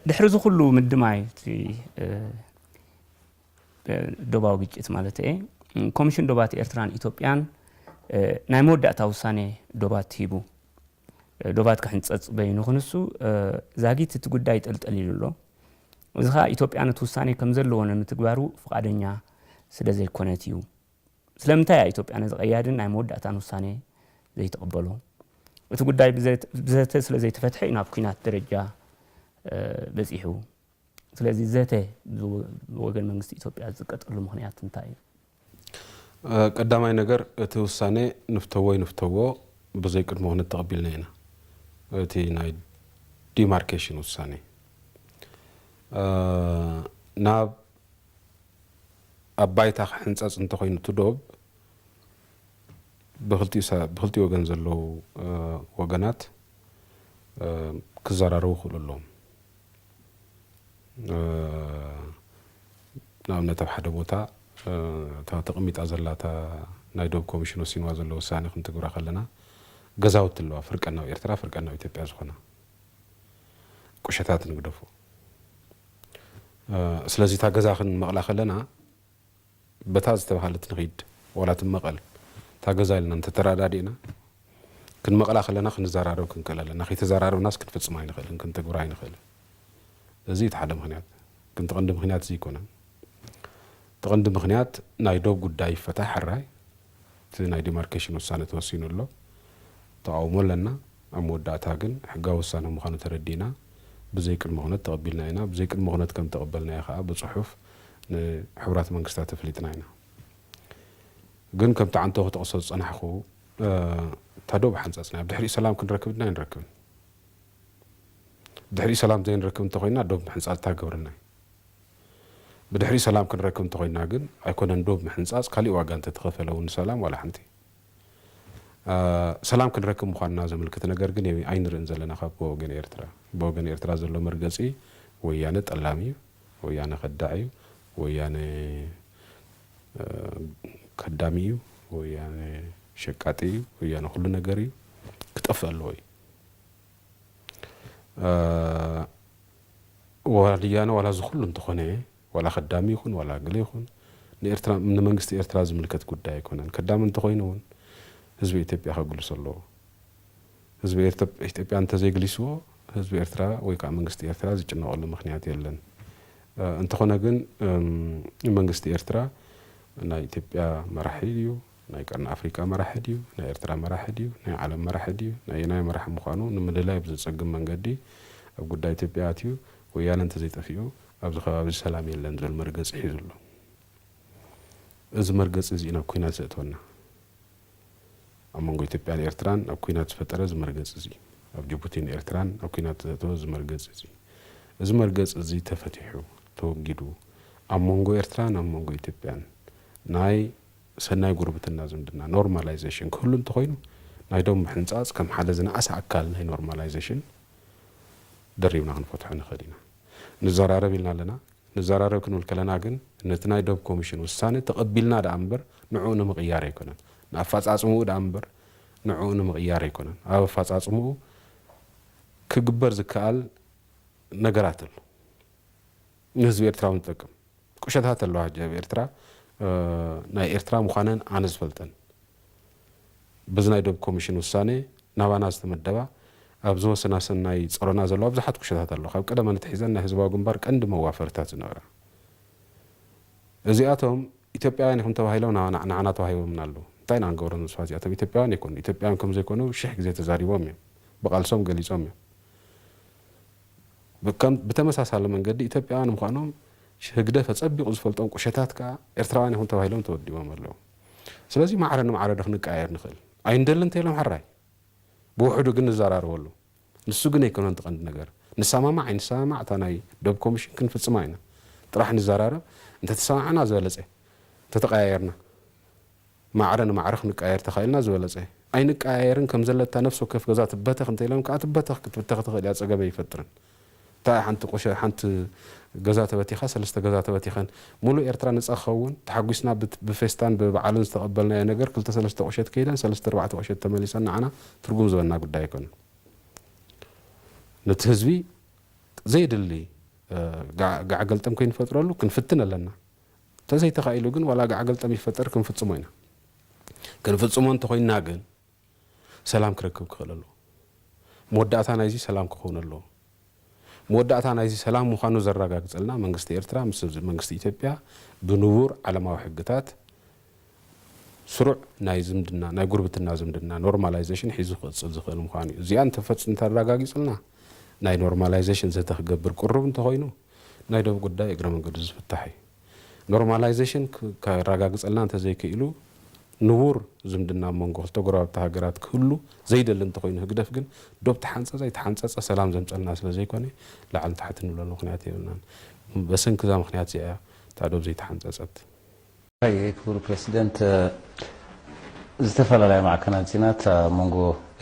ድሕሪ እዚ ኩሉ ምድማይ እቲ ዶባዊ ግጭት ማለት እየ፣ ኮሚሽን ዶባት ኤርትራን ኢትዮጵያን ናይ መወዳእታ ውሳኔ ዶባት ሂቡ። ዶባት ክሕንፀፅ በይኑ ክንሱ ዛጊት እቲ ጉዳይ ጠልጠል ኢሉ ኣሎ። እዚ ከዓ ኢትዮጵያ ነቲ ውሳኔ ከም ዘለዎ ንምትግባሩ ፍቓደኛ ስለ ዘይኮነት እዩ። ስለምንታይ እያ ኢትዮጵያ ነዚ ቀያድን ናይ መወዳእታን ውሳኔ ዘይትቕበሎ? እቲ ጉዳይ ብዘተ ስለ ዘይተፈትሐ እዩ ናብ ኲናት ደረጃ በፂሑ። ስለዚ ዘተ ብወገን መንግስቲ ኢትዮጵያ ዝቀጠሉ ምኽንያት እንታይ እዩ? ቀዳማይ ነገር እቲ ውሳኔ ንፍተዎ ይንፍተዎ ብዘይ ቅድመ ኩነት ተቐቢልና ኢና። እቲ ናይ ዲማርኬሽን ውሳኔ ናብ ኣብ ባይታ ክሕንፀፅ እንተኮይኑ እቲ ዶብ ብክልቲኡ ወገን ዘለዉ ወገናት ክዘራረቡ ክእሉ ኣለዎም። ንኣብነት ኣብ ሓደ ቦታ እታ ተቐሚጣ ዘላ እታ ናይ ዶብ ኮሚሽን ወሲንዋ ዘሎ ውሳነ ክንትግብራ ከለና ገዛውቲ ኣለዋ፣ ፍርቀን ናብ ኤርትራ ፍርቀን ናብ ኢትዮጵያ ዝኾና ቁሸታት ንግደፎ። ስለዚ እታ ገዛ ክንመቕላ ከለና በታ ዝተባሃለት ንኺድ ዋላ ትመቐል እታ ገዛ ኢልና እንተተረዳዲእና ክንመቕላ ከለና ክንዘራረብ ክንክእል ኣለና። ከይተዘራረብናስ ክንፍጽም ኣይንኽእልን፣ ክንትግብራ ኣይንኽእልን። እዚ እቲ ሓደ ምኽንያት። ግን እቲ ቀንዲ ምኽንያት እዚ ኣይኮነን። እቲ ቀንዲ ምኽንያት ናይ ዶብ ጉዳይ ይፈታሕ ሕራይ፣ እቲ ናይ ዲማርኬሽን ውሳነ ተወሲኑ ኣሎ። ተቓውሞ ኣለና። ኣብ መወዳእታ ግን ሕጋዊ ውሳነ ምዃኑ ተረዲእና ብዘይ ቅድመ ኩነት ተቐቢልና ኢና። ብዘይ ቅድመ ኩነት ከም ተቐበልናዮ ከኣ ብጽሑፍ ንሕቡራት መንግስታት ኣፍሊጥና ኢና። ግን ከምቲ ዓንተኹ ክጠቕሶ ዝጸናሕኹ እታ ዶብ ሓንጻጽና ድሕሪኡ ሰላም ክንረክብ ድና ኣይንረክብን። ድሕሪኡ ሰላም ዘይንረክብ እንተኾይና ዶብ ምሕንጻጽ እንታይ ገብረና እዩ? ብድሕሪኡ ሰላም ክንረክብ እንተኾይና ግን ኣይኮነን ዶብ ምሕንጻጽ ካሊእ ዋጋ እንተተኸፈለ እውን ንሰላም ዋላ ሓንቲ ሰላም ክንረክብ ምዃንና ዘመልክት ነገር ግን ኣይንርእን ዘለና ካብ ብወገን ኤርትራ። ብወገን ኤርትራ ዘሎ መርገጺ ወያነ ጠላም እዩ፣ ወያነ ከዳዕ እዩ፣ ወያነ ከዳሚ እዩ፣ ወያነ ሸቃጢ እዩ፣ ወያነ ኩሉ ነገር እዩ፣ ክጠፍእ ኣለዎ እዩ። ወያነ ዋላ እዚ ኩሉ እንተኾነ ዋላ ከዳሚ ይኹን ዋላ ገለ ይኹን ንኤርትራ ንመንግስቲ ኤርትራ ዝምልከት ጉዳይ ኣይኮነን። ከዳሚ እንተኾይኑ እውን ህዝቢ ኢትዮጵያ ከግልሶ ኣለዎ። ህዝቢ ኢትዮጵያ እንተዘይግሊስዎ ህዝቢ ኤርትራ ወይ ከዓ መንግስቲ ኤርትራ ዝጭነቐሉ ምኽንያት የለን። እንተኾነ ግን መንግስቲ ኤርትራ ናይ ኢትዮጵያ መራሒ ድዩ? ናይ ቀርኒ ኣፍሪቃ መራሒ ድዩ? ናይ ኤርትራ መራሒ ድዩ? ናይ ዓለም መራሒ ድዩ? ናይ ናይ መራሒ ምዃኑ ንምልላይ ብዘጸግም መንገዲ ኣብ ጉዳይ ኢትዮጵያ ኣትዩ ወያነ እንተዘይጠፊኡ ኣብዚ ከባቢ ሰላም የለን ዝብል መርገጺ ሒዙ ኣሎ። እዚ መርገጺ እዚ ናብ ኲናት ዘእትወና። ኣብ መንጎ ኢትዮጵያን ኤርትራን ኣብ ኲናት ዝፈጠረ እዚ መርገጺ እዚ፣ ኣብ ጅቡቲን ኤርትራን ኣብ ኲናት ዘእተወ እዚ መርገጺ እዚ፣ እዚ መርገጺ እዚ ተፈቲሑ ተወጊዱ ኣብ መንጎ ኤርትራን ኣብ መንጎ ኢትዮጵያን ናይ ሰናይ ጉርብትና ዝምድና ኖርማላይዜሽን ክህሉ እንተኾይኑ ናይ ዶብ ምሕንጻጽ ከም ሓደ ዝነኣሰ ኣካል ናይ ኖርማላይዜሽን ደሪብና ክንፈትሖ ንኽእል ኢና። ንዘራረብ ኢልና ኣለና። ንዘራረብ ክንብል ከለና ግን ነቲ ናይ ዶብ ኮሚሽን ውሳነ ተቐቢልና ደኣ እምበር ንዕኡ ንምቕያር ኣይኮነን። ንኣፈጻጽምኡ ደኣ እምበር ንዕኡ ንምቕያር ኣይኮነን። ኣብ ኣፈጻጽምኡ ክግበር ዝከኣል ነገራት ኣሎ። ንህዝቢ ኤርትራ እውን ዝጠቅም ቁሸታት ኣለዋ ሕጂ ኣብ ኤርትራ። ናይ ኤርትራ ምዃነን ኣነ ዝፈልጠን በዚ ናይ ዶብ ኮሚሽን ውሳነ ናባና ዝተመደባ ኣብዚ ወሰናስን ናይ ጸሮና ዘለዋ ብዙሓት ቁሸታት ኣለዋ። ካብ ቀደመን ኣትሒዘን ናይ ህዝባዊ ግንባር ቀንዲ መዋፈርታት ዝነበራ እዚኣቶም ኢትዮጵያውያን ኢኹም ተባሂሎም ንዓና ተዋሂቦምና ኣለዉ። እንታይ ኢና ክንገብሮም ንስባት እዚኣቶም ኢትዮጵያውያን ኣይኮኑ። ኢትዮጵያውያን ከም ዘይኮኑ ሽሕ ግዜ ተዛሪቦም እዮም። ብቓልሶም ገሊጾም እዮም። ብተመሳሳሊ መንገዲ ኢትዮጵያውያን ምዃኖም ህግደፍ ኣጸቢቑ ዝፈልጦም ቁሸታት ከኣ ኤርትራውያን ኢኹም ተባሂሎም ተወዲቦም ኣለዉ። ስለዚ ማዕረ ንማዕረ ዶ ክንቀያየር ንኽእል? ኣይንደልን እንተኢሎም ሕራይ ብውሕዱ ግን ንዘራረበሉ። ንሱ ግን ኣይኮነን እቲ ቀንዲ ነገር። ንሰማማዕ ኣይንሰማማዕ እታ ናይ ዶብ ኮሚሽን ክንፍጽማ ኢና። ጥራሕ ንዘራረብ፣ እንተተሰማዕና ዝበለጸ፣ እንተተቀያየርና ማዕረ ንማዕረ ክንቀያየር ተኻኢልና ዝበለጸ። ኣይንቀያየርን ከም ዘለታ ነፍሲ ወከፍ ገዛ ትበተኽ እንተኢሎም ከኣ ትበተኽ ክትብተኽ ትኽእል እያ፣ ጸገም ኣይፈጥርን። እንታይ ሓንቲ ቁሸ ሓንቲ ገዛ ተበቲኻ ሰለስተ ገዛ ተበቲኸን ሙሉእ ኤርትራ ነጻ ክኸውን ተሓጒስና ብፌስታን ብበዓልን ዝተቐበልናዮ ነገር ክልተ ሰለስተ ቁሸት ከይደን ሰለስተ ኣርባዕተ ቁሸት ተመሊሰን ንዓና ትርጉም ዝበና ጉዳይ ኣይኮነን። ነቲ ህዝቢ ዘየድሊ ጋዕ ገልጠም ከይንፈጥረሉ ክንፍትን ኣለና። እንተዘይተኻኢሉ ግን ዋላ ጋዕ ገልጠም ይፈጠር ክንፍጽሞ ኢና። ክንፍጽሞ እንተኾይንና ግን ሰላም ክረክብ ክኽእል ኣለዎ። መወዳእታ ናይዚ ሰላም ክኸውን ኣለዎ። መወዳእታ ናይዚ ሰላም ምዃኑ ዘረጋግጸልና መንግስቲ ኤርትራ ምስ መንግስቲ ኢትዮጵያ ብንቡር ዓለማዊ ሕግታት ስሩዕ ናይ ዝምድና ናይ ጉርብትና ዝምድና ኖርማላይዜሽን ሒዙ ክቕጽል ዝኽእል ምዃኑ እዩ። እዚኣ እንተፈጽ እንተረጋጊጹልና ናይ ኖርማላይዜሽን ዘተ ክገብር ቅሩብ እንተኾይኑ ናይ ደቡብ ጉዳይ እግረ መንገዱ ዝፍታሕ እዩ። ኖርማላይዜሽን ከረጋግጸልና እንተዘይክኢሉ ንቡር ዝምድና ኣብ መንጎ ክልተ ጎረባብቲ ሃገራት ክህሉ ዘይደሊ እንተኾይኑ ህግደፍ ግን ዶብ ተሓንጸጸ ኣይተሓንጸጸ ሰላም ዘምጸልና ስለ ዘይኮነ ላዕሊ ታሕቲ ንብለሉ ምኽንያት የብልናን። በሰንኪ እዛ ምኽንያት እዚኣ እያ እታ ዶብ ዘይተሓንጸጸት። ክቡር ፕሬዚደንት፣ ዝተፈላለያ ማዕከናት ዜናት ኣብ መንጎ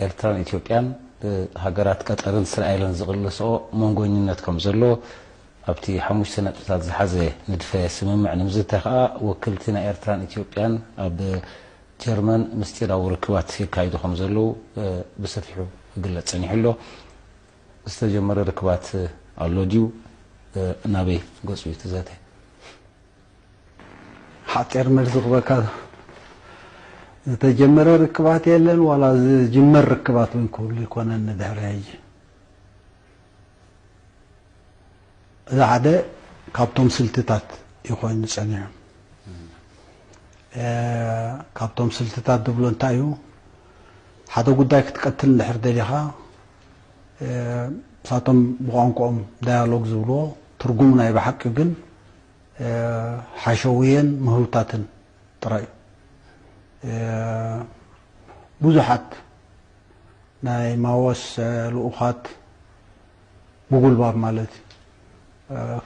ኤርትራን ኢትዮጵያን ብሃገራት ቀጠርን እስራኤልን ዝቕልስኦ መንጎኝነት ከም ዘሎ ኣብቲ ሓሙሽተ ነጥብታት ዝሓዘ ንድፈ ስምምዕ ንምዝታይ ከኣ ወክልቲ ናይ ኤርትራን ኢትዮጵያን ኣብ ጀርመን ምስጢራዊ ርክባት የካይዱ ከም ዘለዉ ብሰፊሑ ክግለጽ ጸኒሑ ኣሎ። ዝተጀመረ ርክባት ኣሎ ድዩ? ናበይ ገጹ እዩ እቲ ዘተ? ሓፂር መልሲ ክበካ ዝተጀመረ ርክባት የለን ዋላ ዝጅመር ርክባት እውን ክብሉ ይኮነን ንድሕሪ ሕጂ እዚ ሓደ ካብቶም ስልትታት ይኮይኑ ፀኒሑ ካብቶም ስልትታት ዝብሎ እንታይ እዩ ሓደ ጉዳይ ክትቀትል እንድሕር ደሊኻ ሳቶም ብቋንቋኦም ዳያሎግ ዝብልዎ ትርጉሙ ናይ ብሓቂ ግን ሓሸውየን ምህውታትን ጥራይ እዩ። ብዙሓት ናይ ማዎስ ልኡኻት ብጉልባብ ማለት እዩ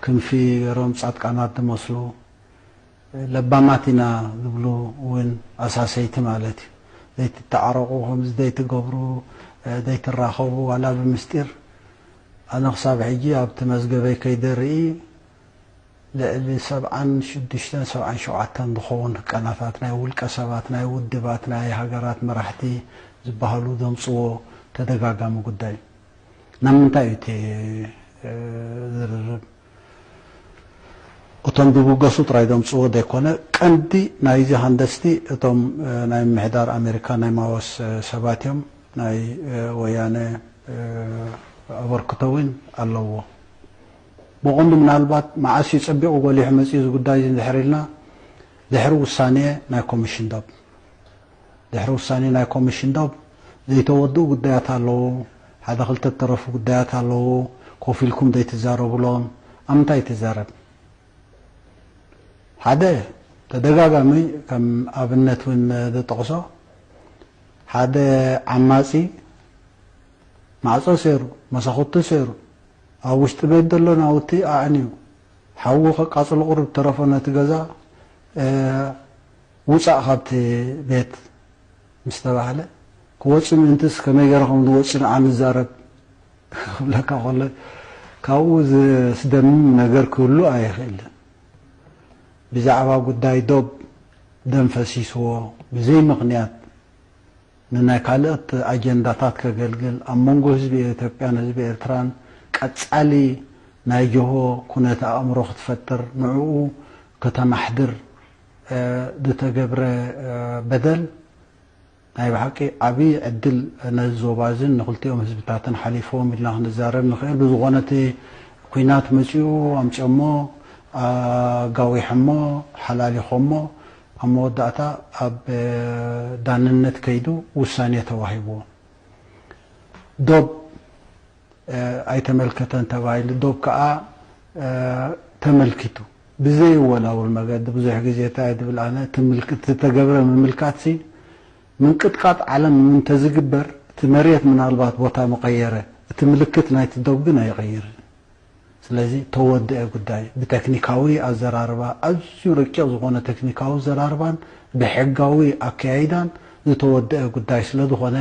ክንፊ ገይሮም ፃድቃናት ዝመስሉ ለባማት ኢና ዝብሉ እውን ኣሳሰይቲ ማለት እዩ። ዘይትተዓረቑ ከምዚ ዘይትገብሩ ዘይትራኸቡ ዋላ ብምስጢር ኣነ ክሳብ ሕጂ ኣብቲ መዝገበይ ከይደ ርኢ ልዕሊ ሰብዓን ሽዱሽተን ሰብዓን ሸውዓተን ዝኸውን ህቀናታት ናይ ውልቀ ሰባት፣ ናይ ውድባት፣ ናይ ሃገራት መራሕቲ ዝበሃሉ ዘምፅዎ ተደጋጋሚ ጉዳይ እዩ። ናብ ምንታይ እዩ እቲ ዝርርብ? እቶም ዝብገሱ ጥራይ ዘምፅዎ ዘይኮነ ቀንዲ ናይዚ ሃንደስቲ እቶም ናይ ምምሕዳር ኣሜሪካ ናይ ማወስ ሰባት እዮም። ናይ ወያነ ኣበርክቶ እውን ኣለዎ። ብቐንዱ ምናልባት መዓስ እዩ ጸቢቑ ጎሊሑ መጺኡ እዚ ጉዳይ እዚ እንድሕር ኢልና ድሕሪ ውሳኔ ናይ ኮሚሽን ዶብ ድሕሪ ውሳኔ ናይ ኮሚሽን ዶብ ዘይተወድኡ ጉዳያት ኣለዉ። ሓደ ክልተ ተረፉ ጉዳያት ኣለዉ። ኮፍ ኢልኩም ዘይትዛረቡሎም ኣብ ምንታይ ትዛረብ? ሓደ ተደጋጋሚ ከም ኣብነት እውን ዝጠቕሶ ሓደ ዓማፂ ማዕፆ ሰይሩ መሳኹቲ ሰይሩ ኣብ ውሽጢ ቤት ዘሎ ናውቲ ኣዕንዩ ሓዊ ከቃፅሎ ቁሩብ ተረፎ ነቲ ገዛ ውፃእ ካብቲ ቤት ምስ ተባህለ ክወፅእ ምእንትስ ከመይ ገይረ ከም ዝወፅእ ንዓ ንዛረብ ክብለካ ከሎ ካብኡ ዘስደምም ነገር ክህሉ ኣይኽእልን። ብዛዕባ ጉዳይ ዶብ ደም ፈሲስዎ ብዘይ ምኽንያት ንናይ ካልኦት ኣጀንዳታት ከገልግል ኣብ መንጎ ህዝቢ ኢትዮጵያን ህዝቢ ኤርትራን ቀጻሊ ናይ ጅሆ ኩነተ ኣእምሮ ክትፈጥር ንዕኡ ከተማሕድር ዝተገብረ በደል ናይ ብሓቂ ዓብዪ ዕድል ነዚ ዞባ እዝን ንክልቲኦም ህዝብታትን ሓሊፍዎም ኢልና ክንዛረብ ንኽእል። ብዝኾነ እቲ ኲናት መፂኡ ኣምፂኦሞ ኣጋዊሖሞ ሓላሊኾሞ ኣብ መወዳእታ ኣብ ዳንነት ከይዱ ውሳኔ ተዋሂብዎ። ዶብ ኣይተመልከተን ተባሂሉ ዶብ ከዓ ተመልኪቱ ብዘይወላውል መገዲ ብዙሕ ግዜ እንታይ ድብል ኣነ እቲ ተገብረ ምምልካት ሲ ምንቅጥቃጥ ዓለም እንተዝግበር እቲ መሬት ምናልባት ቦታ ምቀየረ እቲ ምልክት ናይቲ ዶብ ግን ኣይቀይርን። ስለዚ ተወደአ ጉዳይ ብተክኒካዊ ኣዘራርባ ኣዝዩ ረቂቕ ዝኾነ ተክኒካዊ ኣዘራርባን ብሕጋዊ ኣከያይዳን ዝተወደአ ጉዳይ ስለዝኾነ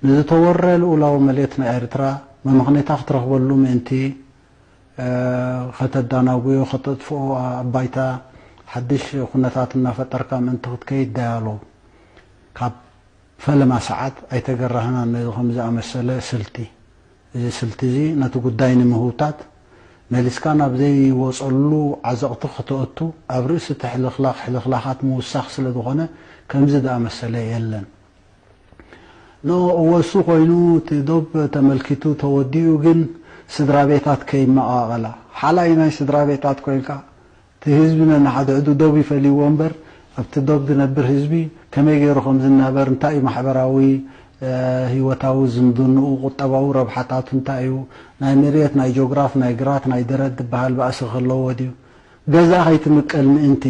ንዝተወረ ልኡላዊ መሬት ናይ ኤርትራ መመኽነይታ ክትረኽበሉ ምእንቲ ከተዳናጉዮ ከተጥፍኦ ኣብ ባይታ ሓድሽ ኩነታት እናፈጠርካ ምእንቲ ክትከይድ ዳያሎግ ካብ ፈለማ ሰዓት ኣይተገራህናን ነዚ ከም ዝኣመሰለ ስልቲ። እዚ ስልቲ እዚ ነቲ ጉዳይ ንምህውታት መሊስካ ናብ ዘይወፀሉ ዓዘቕቲ ክተእቱ ኣብ ርእሲ እቲ ሕልኽላኽ ሕልኽላኻት ምውሳኽ ስለ ዝኾነ ከምዚ ዝኣመሰለ የለን። ኖ እወ እሱ ኮይኑ እቲ ዶብ ተመልኪቱ ተወዲኡ ግን ስድራ ቤታት ከይመቓቐላ ሓላይ ናይ ስድራ ቤታት ኮይንካ እቲ ህዝቢ ነንሓድሕዱ ዶብ ይፈልይዎ እምበር ኣብቲ ዶብ ዝነብር ህዝቢ ከመይ ገይሩ ከም ዝናበር እንታይ እዩ ማሕበራዊ ህይወታዊ ዝምድንኡ ቁጠባዊ ረብሓታቱ እንታይ እዩ ናይ መሬት ናይ ጂኦግራፍ ናይ ግራት ናይ ደረት ዝበሃል ባእሲ ክህለዎ ድዩ ገዛ ከይትምቀል ምእንቲ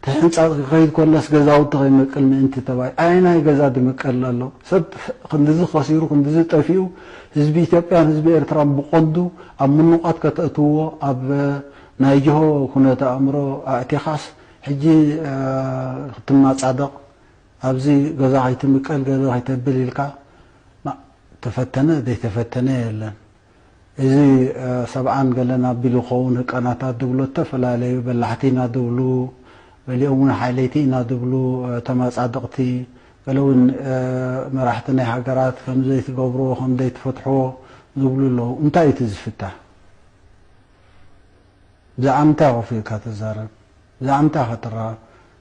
ተሕንጻጽ ክኸይድ ኮለስ ገዛውቲ ከይመቅል ምእንቲ ተባይ ኣይ ናይ ገዛ ድምቀል ኣሎ ሰብ ክንድዚ ከሲሩ ክንድዚ ጠፊኡ ህዝቢ ኢትዮጵያን ህዝቢ ኤርትራን ብቆንዱ ኣብ ምኑቃት ከተእትዎ ኣብ ናይ ጅሆ ኩነተ ኣእምሮ ኣእቲኻስ ሕጂ ክትማጻደቕ ኣብዚ ገዛ ከይትምቀል ገዛ ከይተብል ኢልካ ተፈተነ ዘይተፈተነ የለን። እዚ ሰብዓን ገለን ኣቢሉ ክኸውን ህቀናታት ድብሎ ዝተፈላለዩ በላሕቲ ኢና ድብሉ ገሊኦም እውን ሓይለይቲ ኢና ድብሉ ተማፃድቕቲ ገለ እውን መራሕቲ ናይ ሃገራት ከም ዘይትገብርዎ ከም ዘይትፈትሕዎ ዝብሉ ኣለዉ። እንታይ እዩ እቲ ዝፍታሕ? ብዛዕባ ምንታይ ኮፍ ኢልካ ትዛረብ? ብዛዕባ ምንታይ ኢኻ ትራኸብ?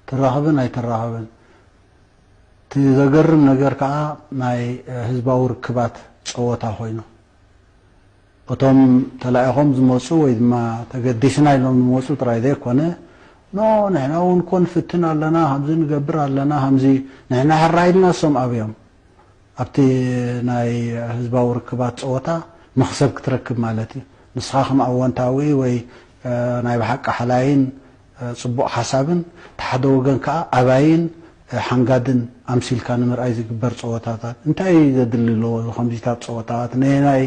ትራኸብን ኣይትራኸብን? እቲ ዘገርም ነገር ከዓ ናይ ህዝባዊ ርክባት ፀወታ ኮይኑ እቶም ተላኢኾም ዝመፁ ወይ ድማ ተገዲስና ኢሎም ዝመፁ ጥራይ ዘይኮነ ኖ ንሕና እውን ኮ ንፍትን ኣለና ከምዚ ንገብር ኣለና ከምዚ ንሕና ሕራይ ኢልና እሶም ኣብዮም ኣብቲ ናይ ህዝባዊ ርክባት ፀወታ መኽሰብ ክትረክብ ማለት እዩ። ንስኻ ከም ኣወንታዊ ወይ ናይ ብሓቂ ሓላይን ፅቡቕ ሓሳብን እቲ ሓደ ወገን ከዓ ኣባይን ሓንጋድን ኣምሲልካ ንምርኣይ ዝግበር ፀወታታት እንታይ ዘድሊ ኣለዎ? ከምዚታት ፀወታታት ነየናይ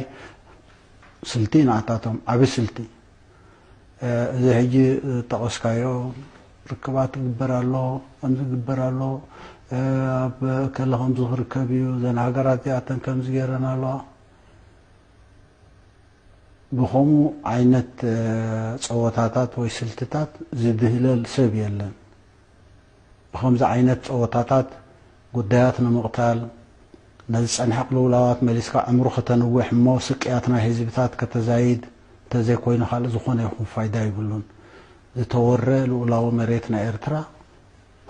ስልቲ ንኣታቶም ዓቢ ስልቲ እዚ ሕጂ ዝጠቐስካዮ ርክባት ይግበር ኣሎ፣ ከምዚ ይግበር ኣሎ፣ ኣብ ከለ ከምዚ ክርከብ እዩ፣ እዘን ሃገራት እዚኣተን ከምዚ ገይረን ኣለዋ። ብኸምኡ ዓይነት ፀወታታት ወይ ስልትታት ዝድህለል ሰብ የለን። ብኸምዚ ዓይነት ፀወታታት ጉዳያት ንምቕታል፣ ነዚ ዝፀንሐ ቅልውላዋት መሊስካ ዕምሩ ከተንውሕ እሞ ስቅያት ናይ ህዝብታት ከተዛይድ እንተዘይኮይኑ ካልእ ዝኾነ ይኹን ፋይዳ የብሉን። ዝተወረ ልኡላዊ መሬት ናይ ኤርትራ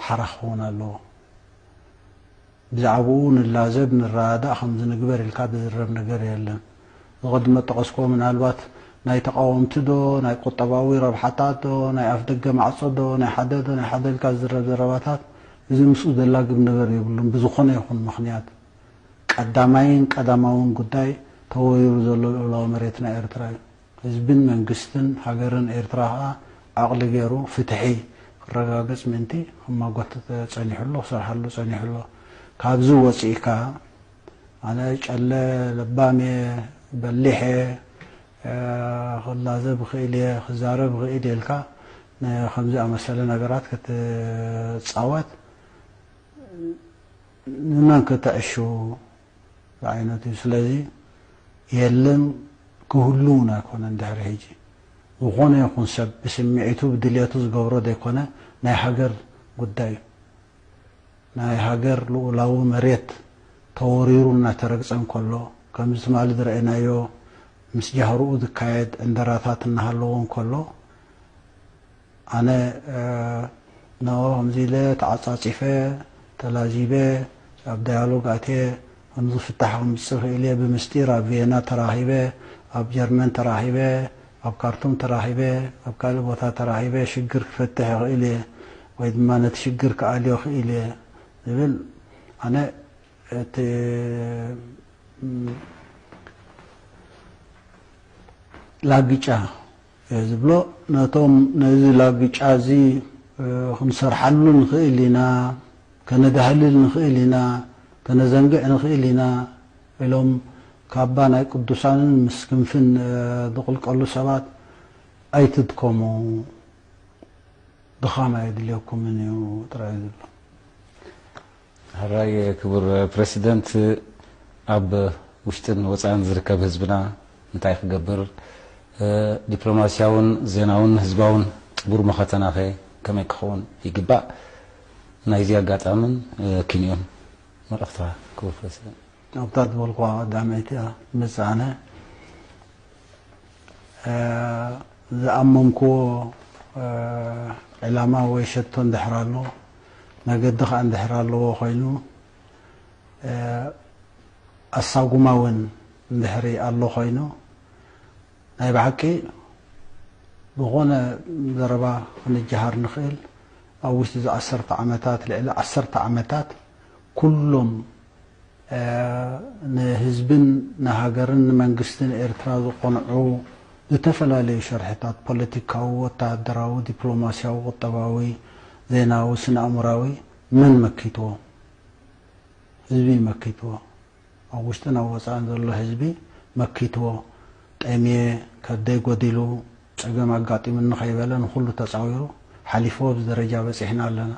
ሓራ ክኸውን ኣለዎ። ብዛዕባኡ ንላዘብ ንረዳዳእ ከም ዝንግበር ኢልካ ዝዝረብ ነገር የለን። ዝቐድመ ጠቐስክዎ ምናልባት ናይ ተቓወምቲ ዶ ናይ ቁጠባዊ ረብሓታት ዶ ናይ ኣፍደገ ማዕጾ ዶ ናይ ሓደ ዶ ናይ ሓደ ኢልካ ዝዝረብ ዘረባታት እዚ ምስኡ ዘላግብ ነገር የብሉን። ብዝኾነ ይኹን ምኽንያት ቀዳማይን ቀዳማውን ጉዳይ ተወሪሩ ዘሎ ልኡላዊ መሬትና ኤርትራ እዩ። ህዝብን መንግስትን ሃገርን ኤርትራ ከኣ ዓቕሊ ገይሩ ፍትሒ ክረጋገጽ ምእንቲ ክማጎት ጸኒሑ ኣሎ፣ ክሰርሓሉ ጸኒሑ ኣሎ። ካብዚ ወጺእካ ኣነ ጨለ ለባም እየ፣ በሊሕ እየ፣ ክላዘብ እኽእል እየ፣ ክዛረብ እኽእል እየ ኢልካ ከምዚ ኣመሰለ ነገራት ክትጻወት ንመን ከተዕሹ ዝዓይነቱ እዩ። ስለዚ የለን ክህሉ እውን ኣይኮነን ድሕሪ ሕጂ ዝኾነ ይኹን ሰብ ብስምዒቱ ብድልየቱ ዝገብሮ ዘይኮነ ናይ ሃገር ጉዳይ እዩ። ናይ ሃገር ልኡላዊ መሬት ተወሪሩ እናተረግፀ እንከሎ ከምዚ ትማሊ ዝረአናዮ ምስ ጃህርኡ ዝካየድ ዕንደራታት እናሃለዎ እንከሎ ኣነ ንኦ ከምዚ ኢለ ተዓፃፂፈ ተላዚበ ኣብ ዳያሎግ ኣትየ ከምዚ ፍታሕ ከምፅእ ክእል እየ ብምስጢር ኣብ ቪየና ተራኺበ ኣብ ጀርመን ተራኺበ ኣብ ካርቱም ተራኺበ ኣብ ካልእ ቦታ ተራኺበ ሽግር ክፈትሕ ይኽእል እየ ወይ ድማ ነቲ ሽግር ክኣልዮ ክእል እየ ዝብል ኣነ እቲ ላግጫ እየ ዝብሎ ነቶም ነዚ ላግጫ እዚ ክንሰርሓሉ ንኽእል ኢና ከነዳህልል ንኽእል ኢና ከነዘንግዕ ንኽእል ኢና ኢሎም ካባ ናይ ቅዱሳንን ምስ ክንፍን ዝቕልቀሉ ሰባት ኣይትድከሙ ድኻም ኣየድልየኩምን እዩ ጥራይ ዝብሎ። ሕራይ ክቡር ፕረሲደንት ኣብ ውሽጥን ወፃእን ዝርከብ ህዝብና እንታይ ክገብር ዲፕሎማስያውን ዜናውን ህዝባውን ጥቡር መኸተናኸ ከመይ ክኸውን ይግባእ? ናይዚ ኣጋጣምን ክንዮን መልእኽትኻ ክቡር ፕረሲደንት። ኣብታ ዝበልኩዋ ቀዳመይቲ እያ ትመጽእ ኣነ ዝኣመንክዎ ዕላማ ወይ ሸቶ እንድሕር ኣሎ፣ መገዲ ኸዓ እንድሕር ኣለዎ ኮይኑ፣ ኣሳጉማ እውን እንድሕሪ ኣሎ ኮይኑ፣ ናይ ብሓቂ ዝኾነ ዘረባ ክንጀሃር ንኽእል። ኣብ ውሽጢ እዚ ዓሰርተ ዓመታት፣ ልዕሊ ዓሰርተ ዓመታት ኩሎም ንህዝብን ንሃገርን ንመንግስትን ኤርትራ ዝቆንዑ ዝተፈላለዩ ሸርሕታት፣ ፖለቲካዊ፣ ወተሃደራዊ፣ ዲፕሎማስያዊ፣ ቁጠባዊ፣ ዜናዊ፣ ስነ ኣእምራዊ፣ መን መኪትዎ? ህዝቢ መኪትዎ። ኣብ ውሽጥን ኣብ ወፃእን ዘሎ ህዝቢ መኪትዎ። ጠምየ፣ ከብደይ ጎዲሉ፣ ፀገም ኣጋጢሙኒ ከይበለ ንኹሉ ተፃዊሩ ሓሊፍዎ ኣብዚ ደረጃ በፂሕና ኣለና።